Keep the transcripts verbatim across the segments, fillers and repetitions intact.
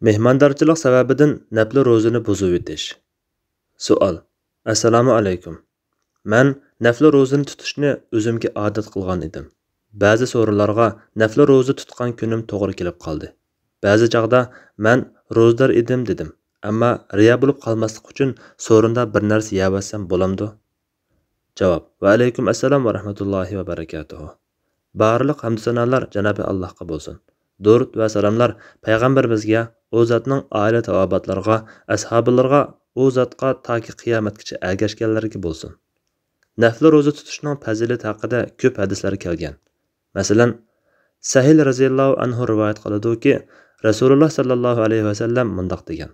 مېھماندارچىلىق سەۋەبىدىن نەپلى روزىنى بۇزۇۋېتىش. سوئال. ئەسسالامۇ ئەلەيكۇم. مەن نەپلى روزىنى تۇتۇشنى ئۆزۈمگە ئادەت قىلغان ئىدىم. بەزى سورۇنلارغا نەپلى روزا تۇتقان كۈنۈم توغرا كېلىپ قالدى. بەزى چاغدا مەن روزىدار ئىدىم دېدىم. ئەمما رىيا بولۇپ قالماسلىق ئۈچۈن سورۇندا بىر نەرسە يەۋەتسەم بولامدۇ؟ جاۋاب. ۋەئەلەيكۇم ئەسسالام ۋە رەھمەتۇللاھى ۋە بەرىكاتۇھۇ. بارلىق ھەمدۇ سانالار جانابى ئاللاھقا بولسۇن. دۇرۇد ۋە سالاملار پەيغەمبىرىمىزگە، ئۇ زاتنىڭ ئائىلە تاۋابىئاتلىرىغا، ئەسھابىلىرىغا، ئۇ زاتقا تاكى قىيامەتكىچە ئەگەشكەنلەرگە بولسۇن. نەپلى روزا تۇتۇشنىڭ پەزىلىتى ھەققىدە كۆپ ھەدىسلەر كەلگەن. مەسىلەن، سەھىل رەزىياللاھۇ ئەنھۇ رىۋايەت قىلىدۇكى، رەسۇلۇللا ساللاللاھۇ ئەلەيھى ۋەسەللەم مۇنداق دېگەن: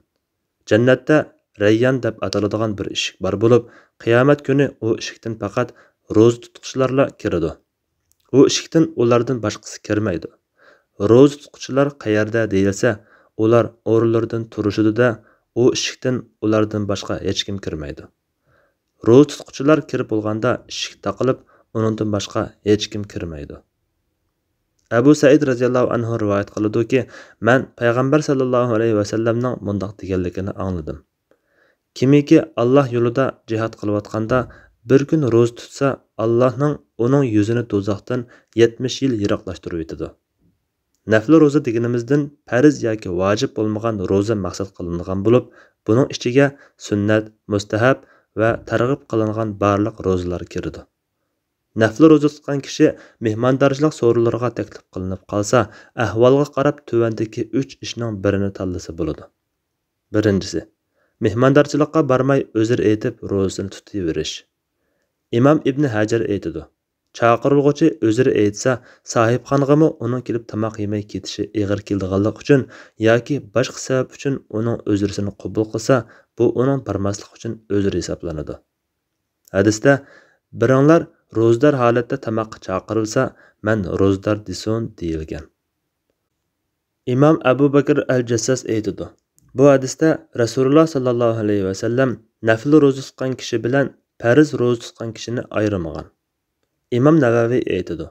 جەننەتتە رەييان دەپ ئاتىلىدىغان بىر ئىشىك بار بولۇپ، قىيامەت كۈنى ئۇ ئىشىكتىن پەقەت روزا تۇتقۇچىلارلا كىرىدۇ. ئۇ ئىشىكتىن ئۇلاردىن باشقىسى كىرمەيدۇ. روزا تۇتقۇچىلار قەيەردە دېيىلسە، ئۇلار ئورۇنلىرىدىن تۇرۇشىدۇ-دە، ئۇ ئىشىكتىن ئۇلاردىن باشقا ھېچكىم كىرمەيدۇ. روزا تۇتقۇچىلار كىرىپ بولغاندا ئىشىك تاقىلىپ، ئۇنىڭدىن باشقا ھېچكىم كىرمەيدۇ. ئەبۇ سەئىد رەزىياللاھۇ ئەنھۇ رىۋايەت قىلىدۇكى، مەن پەيغەمبەر ساللاللاھۇ ئەلەيھى ۋەسەللەمنىڭ مۇنداق دېگەنلىكىنى ئاڭلىدىم: كىمكى ئاللاھ يولىدا جىھاد قىلىۋاتقاندا بىر كۈن روزا تۇتسا، ئاللاھنىڭ ئۇنىڭ يۈزىنى دوزاختىن يەتمىش يىل يىراقلاشتۇرۇۋېتىدۇ. نەپلى روزا دېگىنىمىزدىن پەرز ياكى ۋاجىپ بولمىغان روزا مەقسەت قىلىنغان بولۇپ، بۇنىڭ ئىچىگە سۈننەت، مۇستەھەب ۋە تەرغىب قىلىنغان بارلىق روزىلار كىرىدۇ. نەپلى روزا تۇتقان كىشى مېھماندارچىلىق سورۇنلىرىغا تەكلىپ قىلىنىپ قالسا، ئەھۋالغا قاراپ تۆۋەندىكى ئۈچ ئىشنىڭ بىرىنى تاللىسا بولىدۇ. بىرىنچىسى، مېھماندارچىلىققا بارماي ئۆزرە ئېيتىپ روزىسىنى تۇتۇۋېرىش. ئىمام ئىبنى ھەجەر ئېيتىدۇ، چاقىرىلغۇچى ئۆزرە ئېيتسا، ساھىبخانغىمۇ ئۇنىڭ كېلىپ تاماق يېمەي كېتىشى ئېغىر كېلىدىغانلىقى ئۈچۈن ياكى باشقا سەۋەب ئۈچۈن ئۇنىڭ ئۆزرىسىنى قوبۇل قىلسا، بۇ ئۇنىڭ بارماسلىقى ئۈچۈن ئۆزرە ھېسابلىنىدۇ. ھەدىستە، بىرىڭلار روزىدار ھالەتتە تاماققا چاقىرىلسا، مەن روزىدار دېسۇن دېيىلگەن. ئىمام ئەبۇ بەكرى ئەل جەسساس ئېيتىدۇ، بۇ ھەدىستە رەسۇلۇللا ساللاللاھۇ ئەلەيھى ۋەسەللەم نەپلى روزا تۇتقان كىشى بىلەن پەرز روزا تۇتقان كىشىنى ئايرىمىغان. ئىمام نەۋەۋى ئېيتىدۇ،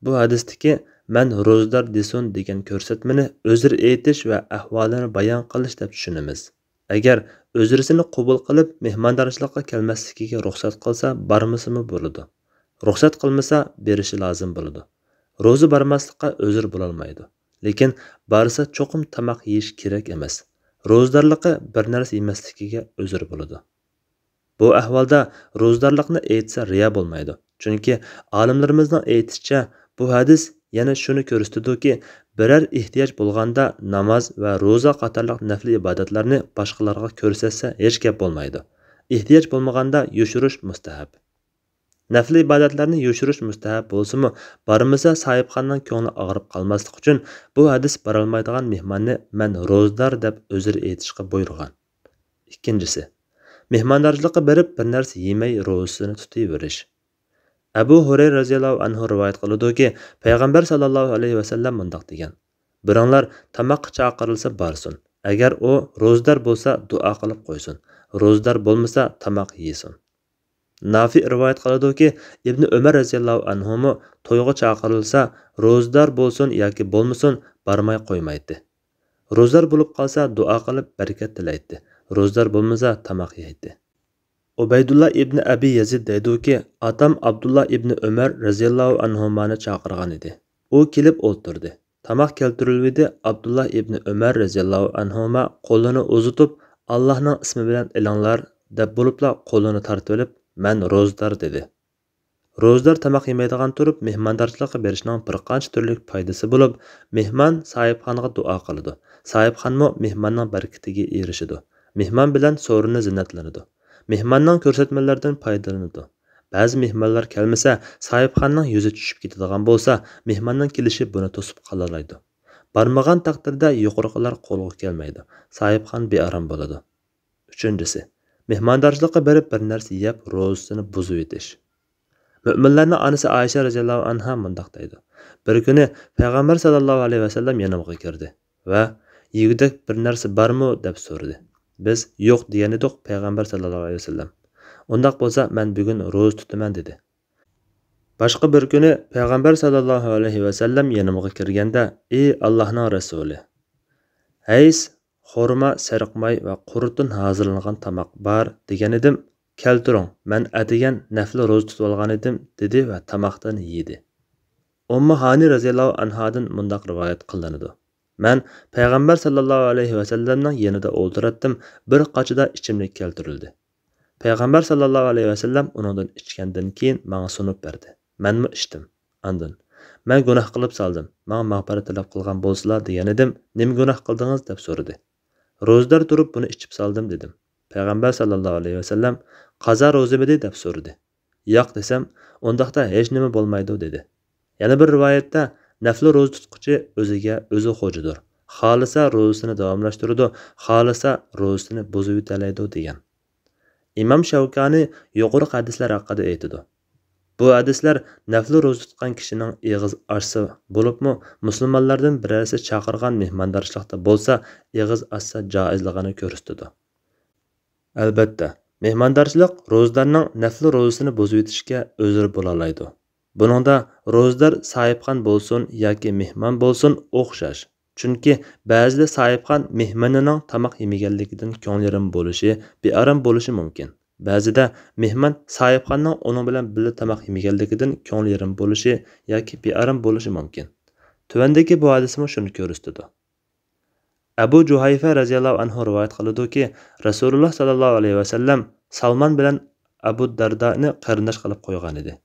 بۇ ھەدىستىكى مەن روزىدار دېسۇن دېگەن كۆرسەتمىنى ئۆزرە ئېيتىش ۋە ئەھۋالىنى بايان قىلىش دەپ چۈشىنىمىز. ئەگەر ئۆزرىسىنى قوبۇل قىلىپ، مېھماندارچىلىققا كەلمەسلىكىگە رۇخسەت قىلسا، بارمىسىمۇ بولىدۇ. رۇخسەت قىلمىسا، بېرىشى لازىم بولىدۇ. روزا بارماسلىققا ئۆزرى بولالمايدۇ. لېكىن بارسا چوقۇم تاماق يېيىش كېرەك ئەمەس. روزىدارلىقى بىر نەرسە يېمەسلىكىگە ئۆزرى بولىدۇ. بۇ ئەھۋالدا روزىدارلىقنى ئېيتسا رىيا بولمايدۇ. چۈنكى ئالىملىرىمىزنىڭ ئېيتىشىچە، بۇ ھەدىس يەنە شۇنى كۆرسىتىدۇكى، بىرەر ئېھتىياج بولغاندا ناماز ۋە روزا قاتارلىق نەپلى ئىبادەتلەرنى باشقىلارغا كۆرسەتسە ھېچ گەپ بولمايدۇ. ئېھتىياج بولمىغاندا يوشۇرۇش مۇستەھەب. نەپلى ئىبادەتلەرنى يوشۇرۇش مۇستەھەب بولسىمۇ، بارمىسا ساھىبخاننىڭ كۆڭلى ئاغرىپ قالماسلىقى ئۈچۈن بۇ ھەدىس بارالمايدىغان مېھماننى مەن روزىدار دەپ ئۆزرە ئېيتىشقا بۇيرۇغان. ئىككىنچىسى، مېھماندارچىلىققا بېرىپ بىر نەرسە يېمەي روزىسىنى تۇتۇۋېرىش. ئەبۇ ھۇرەيرە رەزىياللاھۇ ئەنھۇ رىۋايەت قىلىدۇكى، پەيغەمبەر ساللاللاھۇ ئەلەيھى ۋەسەللەم مۇنداق دېگەن: بىرىڭلار تاماققا چاقىرىلسا بارسۇن، ئەگەر ئۇ روزىدار بولسا دۇئا قىلىپ قويسۇن، روزىدار بولمىسا تاماق يېسۇن. نافىئ رىۋايەت قىلىدۇكى، ئىبنى ئۆمەر رەزىياللاھۇ ئەنھۇمۇ تويغا چاقىرىلسا، روزىدار بولسۇن ياكى بولمىسۇن، بارماي قويمايتتى. روزىدار بولۇپ قالسا دۇئا قىلىپ بەرىكەت تىلەيتتى، روزىدار بولمىسا تاماق يەيتتى. ئۇبەيدۇللا ئىبنى ئەبى يەزىد دەيدۇكى، ئاتام ئابدۇللا ئىبنى ئۆمەر رەزىياللاھۇ ئەنھۇمانى چاقىرغانىدى. ئۇ كېلىپ ئولتۇردى. تاماق كەلتۈرۈلۈۋىدى. ئابدۇللا ئىبنى ئۆمەر رەزىياللاھۇ ئەنھۇما قولىنى ئۇزىتىپ، «ئاللاھنىڭ ئىسمى بىلەن ئېلىڭلار» دەپ بولۇپلا قولىنى تارتىۋېلىپ، «مەن روزىدار» دېدى. روزىدار تاماق يېمەيدىغان تۇرۇپ، مېھماندارچىلىققا بېرىشنىڭ بىر قانچە تۈرلۈك پايدىسى بولۇپ، مېھمان ساھىبخانغا دۇئا قىلىدۇ. ساھىبخانمۇ مېھماننىڭ بەرىكىتىگە ئېرىشىدۇ. مېھمان بىلەن سورۇنى زىننەتلىنىدۇ. مېھماننىڭ كۆرسەتمىلىرىدىن پايدىلىنىدۇ. بەزى مېھمانلار كەلمىسە، ساھىبخاننىڭ يۈزى چۈشۈپ كېتىدىغان بولسا، مېھماننىڭ كېلىشى بۇنى توسۇپ قالالايدۇ. بارمىغان تەقدىردە يۇقىرىقىلار قولغا كەلمەيدۇ. ساھىبخان بىئارام بولىدۇ. ئۈچىنچىسى، مېھماندارچىلىققا بېرىپ بىر نەرسە يەپ روزىسىنى بۇزۇۋېتىش. مۆمىنلەرنىڭ ئانىسى ئائىشە رەزىياللاھۇ ئەنھا مۇنداق دەيدۇ: بىر كۈنى پەيغەمبەر ساللاللاھۇ ئەلەيھى ۋەسەللەم يېنىمغا كىردى ۋە «يېگۈدەك بىر نەرسە بارمۇ؟» دەپ سورىدى. بىز «يوق» دېگەنىدۇق پەيغەمبەر ساللاللاھۇ ئەلەيھى ۋەسەللەم. «ئۇنداق بولسا مەن بۈگۈن روزا تۇتىمەن» دېدى. باشقا بىر كۈنى پەيغەمبەر ساللاللاھۇ ئەلەيھى ۋەسەللەم يېنىمغا كىرگەندە، ئى ئاللاھنىڭ رەسۇلى، ھەيس، قورۇما، سېرىق ماي ۋە قۇرۇتتىن ھازىرلانغان تاماق بار» دېگەنىدىم. «كەلتۈرۈڭ، مەن ئەتىگەن نەپلى روزا تۇتۇۋالغانىدىم» دېدى ۋە تاماقتىن يېدى. ئۇممۇ ھانى رەزىياللاھۇ ئەنھادىن مۇنداق رىۋايەت قىلىنىدۇ: مەن پەيغەمبەر ساللاللاھۇ ئەلەيھى ۋەسەللەمنىڭ يېنىدا ئولتۇراتتىم، بىر قاچىدا ئىچىملىك كەلتۈرۈلدى. پەيغەمبەر ساللاللاھۇ ئەلەيھى ۋەسەللەم ئۇنىڭدىن ئىچكەندىن كېيىن ماڭا سۇنۇپ بەردى. مەنمۇ ئىچتىم. ئاندىن، «مەن گۇناھ قىلىپ سالدىم، ماڭا مەغپىرەت تىلەپ قىلغان بولسىلا» دېگەنىدىم. «نېمە گۇناھ قىلدىڭىز؟» دەپ سورىدى. «روزىدار تۇرۇپ بۇنى ئىچىپ سالدىم» دېدىم. پەيغەمبەر ساللاللاھۇ ئەلەيھى ۋەسەللەم، «قازا روزىمىدى؟» دەپ سورىدى. «ياق» دېسەم، «ئۇنداقتا ھېچنېمە بولمايدۇ» دېدى. يەنە بىر رىۋايەتتە، «نەپلى روزا تۇتقۇچى ئۆزىگە ئۆزى خوجىدۇر. خالىسا روزىسىنى داۋاملاشتۇرىدۇ، خالىسا روزىسىنى بۇزۇۋېتەلەيدۇ» دېگەن. ئىمام شەۋكانىي يۇقىرىقى ھەدىسلەر ھەققىدە ئېيتىدۇ: بۇ ھەدىسلەر نەپلى روزا تۇتقان كىشىنىڭ ئېغىز ئاچسا، بولۇپمۇ مۇسۇلمانلاردىن بىرەرسى چاقىرغان مېھماندارچىلىقتا بولسا، ئېغىز ئاچسا جائىزلىقىنى كۆرسىتىدۇ. ئەلبەتتە، مېھماندارچىلىق روزىدارنىڭ نەپلى روزىسىنى بۇزۇۋېتىشكە ئۆزرە بولالايدۇ. بۇنىڭدا روزىدار ساھىبخان بولسۇن ياكى مېھمان بولسۇن ئوخشاش. چۈنكى بەزىدە ساھىبخان مېھمىنىنىڭ تاماق يېمىگەنلىكىدىن كۆڭلى يېرىم بولۇشى، بىئارام بولۇشى مۇمكىن. بەزىدە مېھمان ساھىبخاننىڭ ئۇنىڭ بىلەن بىللە تاماق يېمىگەنلىكىدىن كۆڭلى يېرىم بولۇشى ياكى بىئارام بولۇشى مۇمكىن. تۆۋەندىكى بۇ ھەدىسمۇ شۇنى كۆرسىتىدۇ. ئەبۇ جۇھەيفە رەزىياللاھۇ ئەنھۇ رىۋايەت قىلىدۇكى، رەسۇلۇللا ساللاللاھۇ ئەلەيھى ۋەسەللەم سالمان بىلەن ئەبۇ دەردانى قېرىنداش قىلىپ قويغانىدى.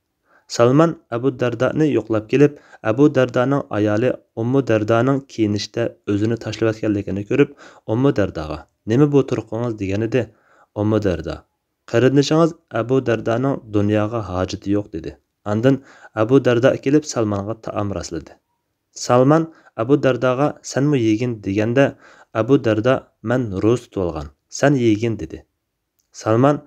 سالمان ئەبۇ دەردانى يوقلاپ كېلىپ، ئەبۇ دەردانىڭ ئايالى ئۇممۇ دەردانىڭ كىيىنىشتە ئۆزىنى تاشلىۋەتكەنلىكىنى كۆرۈپ، ئۇممۇ دەرداغا، «نېمە بۇ تۇرقىڭىز؟» دېگەنىدى. ئۇممۇ دەردا، «قېرىندىشىڭىز ئەبۇ دەردانىڭ دۇنياغا ھاجىتى يوق» دېدى. ئاندىن ئەبۇ دەردا كېلىپ سالمانغا تائام راسلىدى. سالمان ئەبۇ دەرداغا، «سەنمۇ يېگىن» دېگەندە، ئەبۇ دەردا، «مەن روزا تۇتۇۋالغان، سەن يېگىن» دېدى. سالمان،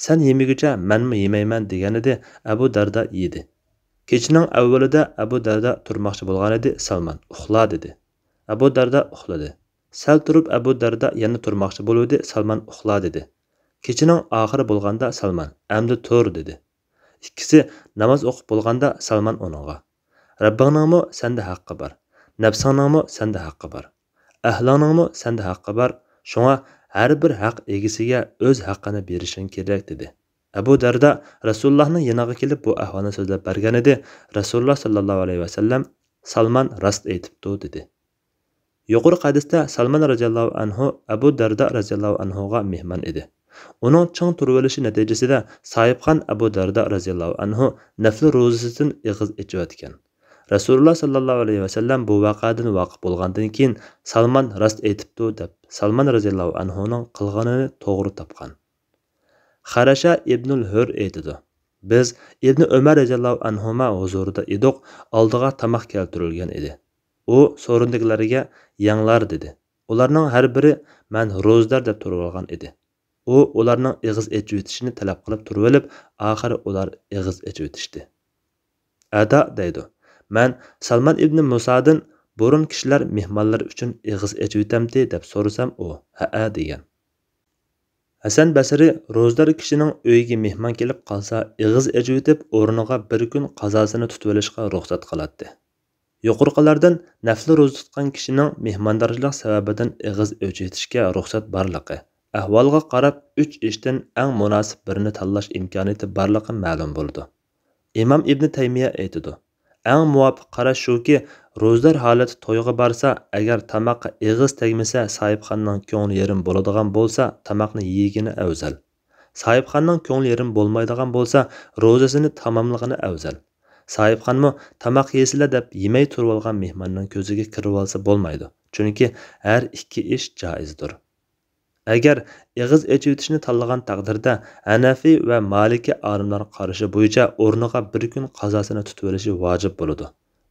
«سەن يېمىگۈچە مەنمۇ يېمەيمەن» دېگەنىدى. ئەبۇ دەردا يېدى. كېچىنىڭ ئەۋۋىلىدە ئەبۇ دەردا تۇرماقچى بولغانىدى، سالمان، «ئۇخلا» دېدى. ئەبۇ دەردا ئۇخلىدى. سەل تۇرۇپ ئەبۇ دەردا يەنە تۇرماقچى بولۇۋىدى، سالمان، «ئۇخلا» دېدى. كېچىنىڭ ئاخىرى بولغاندا سالمان، «ئەمدى تۇر» دېدى. ئىككىسى ناماز ئوقۇپ بولغاندا سالمان ئۇنىڭغا، «رەببىڭنىڭمۇ سەندە ھەققى بار، نەپسىڭنىڭمۇ سەندە ھەققى بار، ئەھلىڭنىڭمۇ سەندە ھەققى بار، شۇڭا ھەر بىر ھەق ئىگىسىگە ئۆز ھەققىنى بېرىشىڭ كېرەك» دېدى. ئەبۇ دەردا رەسۇلۇللانىڭ يېنىغا كېلىپ بۇ ئەھۋالنى سۆزلەپ بەرگەنىدى، رەسۇلۇللا ساللاللاھۇ ئەلەيھى ۋەسەللەم، «سالمان راست ئېيتىپتۇ» دېدى. يۇقىرىقى ھەدىستە سالمان رەزىياللاھۇ ئەنھۇ ئەبۇ دەردا رەزىياللاھۇ ئەنھۇغا مېھمان ئىدى. ئۇنىڭ چىڭ تۇرۇۋېلىشى نەتىجىسىدە ساھىبخان ئەبۇ دەردا رەزىياللاھۇ ئەنھۇ نەپلى روزىسىدىن ئېغىز ئېچىۋەتكەن. رەسۇلۇللا ساللاللاھۇ ئەلەيھى ۋەسەللەم بۇ ۋەقەدىن ۋاقىپ بولغاندىن كېيىن، «سالمان راست ئېيتىپتۇ» دەپ، سالمان رەزىياللاھۇ ئەنھۇنىڭ قىلغىنىنى توغرا تاپقان. خەرەشە ئىبنۇل ھۆر ئېيتىدۇ، بىز ئىبنى ئۆمەر رەزىياللاھۇ ئەنھۇما ھۇزۇرىدا ئىدۇق، ئالدىغا تاماق كەلتۈرۈلگەن ئىدى. ئۇ سورۇندىكىلەرگە، «يەڭلار» دېدى. ئۇلارنىڭ ھەر بىرى، «مەن روزىدار» دەپ تۇرۇۋالغان ئىدى. ئۇ ئۇلارنىڭ ئېغىز ئېچىۋېتىشىنى تەلەپ قىلىپ تۇرۇۋېلىپ، ئاخىرى ئۇلار ئېغىز ئېچىۋېتىشتى. ئەتا دەيدۇ، مەن سالمان ئىبنى مۇسادىن بۇرۇن كىشىلەر مېھمانلىرى ئۈچۈن ئېغىز ئېچىۋېتەمتى دەپ سورىسام، ئۇ، «ھەئە» دېگەن. ھەسەن بەسرى روزىدار كىشىنىڭ ئۆيىگە مېھمان كېلىپ قالسا، ئېغىز ئېچىۋېتىپ، ئورنىغا بىر كۈن قازاسىنى تۇتۇۋېلىشقا رۇخسەت قىلاتتى. يۇقىرىقىلاردىن نەپلى روزا تۇتقان كىشىنىڭ مېھماندارچىلىق سەۋەبىدىن ئېغىز ئېچىۋېتىشكە رۇخسەت بارلىقى، ئەھۋالغا قاراپ ئۈچ ئىشتىن ئەڭ مۇناسىپ بىرىنى تاللاش ئىمكانىيىتى بارلىقى مەلۇم بولىدۇ. ئىمام ئىبنى تەيمىيە ئېيتىدۇ، ئەڭ مۇۋاپىق قاراش شۇكى، روزىدار ھالەتتە تويغا بارسا، ئەگەر تاماققا ئېغىز تەگمىسە، ساھىبخاننىڭ كۆڭلى يېرىم بولىدىغان بولسا، تاماقنى يېگىنى ئەۋزەل. ساھىبخاننىڭ كۆڭلى يېرىم بولمايدىغان بولسا، روزىسىنى تاماملىغىنى ئەۋزەل. ساھىبخانمۇ تاماق يېسىلە دەپ يېمەي تۇرۇۋالغان مېھماننىڭ كۆزىگە كىرىۋالسا بولمايدۇ، چۈنكى ھەر ئىككى ئىش جائىزدۇر. ئەگەر ئېغىز ئېچىۋېتىشنى تاللىغان تەقدىردە، ھەنەفىي ۋە مالىكىي ئالىملار قارىشى بويىچە ئورنىغا بىر كۈن قازاسىنى تۇتۇۋېلىشى ۋاجىپ بولىدۇ.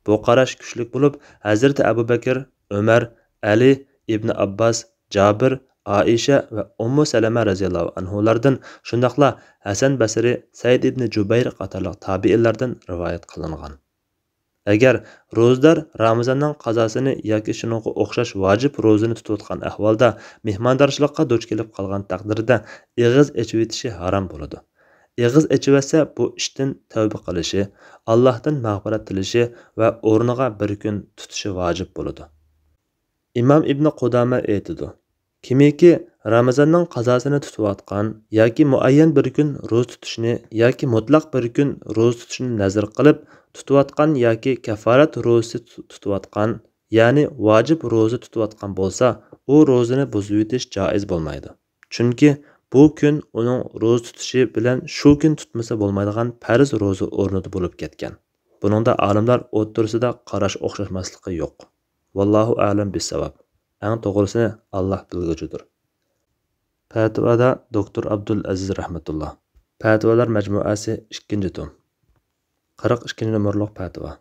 بۇ قاراش كۈچلۈك بولۇپ، ھەزرىتى ئەبۇ بەكىر، ئۆمەر، ئەلى، ئىبنى ئابباس، جابىر، ئائىشە ۋە ئۇممۇ سەلەمە رەزىياللاھۇ ئەنھۇلاردىن، شۇنداقلا ھەسەن بەسرى، سەئىد ئىبنى جۇبەير قاتارلىق تابىئىنلاردىن رىۋايەت قىلىنغان. ئەگەر روزىدار رامىزاننىڭ قازاسىنى ياكى شۇنىڭغا ئوخشاش ۋاجىپ روزىنى تۇتۇۋاتقان ئەھۋالدا مېھماندارچىلىققا دۇچ كېلىپ قالغان تەقدىردە، ئېغىز ئېچىۋېتىشى ھارام بولىدۇ. ئېغىز ئېچىۋەتسە، بۇ ئىشتىن تەۋبە قىلىشى، ئاللاھتىن مەغپىرەت تىلىشى ۋە ئورنىغا بىر كۈن تۇتۇشى ۋاجىپ بولىدۇ. ئىمام ئىبنى قۇدامە ئېيتىدۇ، كىمكى رامىزاننىڭ قازاسىنى تۇتۇۋاتقان ياكى مۇئەييەن بىر كۈن روزا تۇتۇشنى ياكى مۇتلەق بىر كۈن روزا تۇتۇشنى نەزەر قىلىپ تۇتۇۋاتقان ياكى كەففارەت روزىسى تۇ-، تۇتۇۋاتقان، يەنى ۋاجىپ روزا تۇتۇۋاتقان بولسا، ئۇ روزىنى بۇزۇۋېتىش جائىز بولمايدۇ. چۈنكى بۇ كۈن ئۇنىڭ روزا تۇتۇشى بىلەن شۇ كۈن تۇتمىسا بولمايدىغان پەرز روزا ئورنىدا بولۇپ كەتكەن. بۇنىڭدا ئالىملار ئوتتۇرىسىدا قاراش ئوخشاشماسلىقى يوق. ۋاللاھۇ ئەلەم بىسساۋاب. ئەڭ توغرىسىنى ئاللاھ بىلگۈچىدۇر. پەتىۋادا دوكتور ئابدۇل ئەزىز رەھمەتۇللا. پەتىۋالار مەجمۇئەسى، ئىككىنچى توم. قىرىق ئىككىنچى نومۇرلۇق پەتىۋا.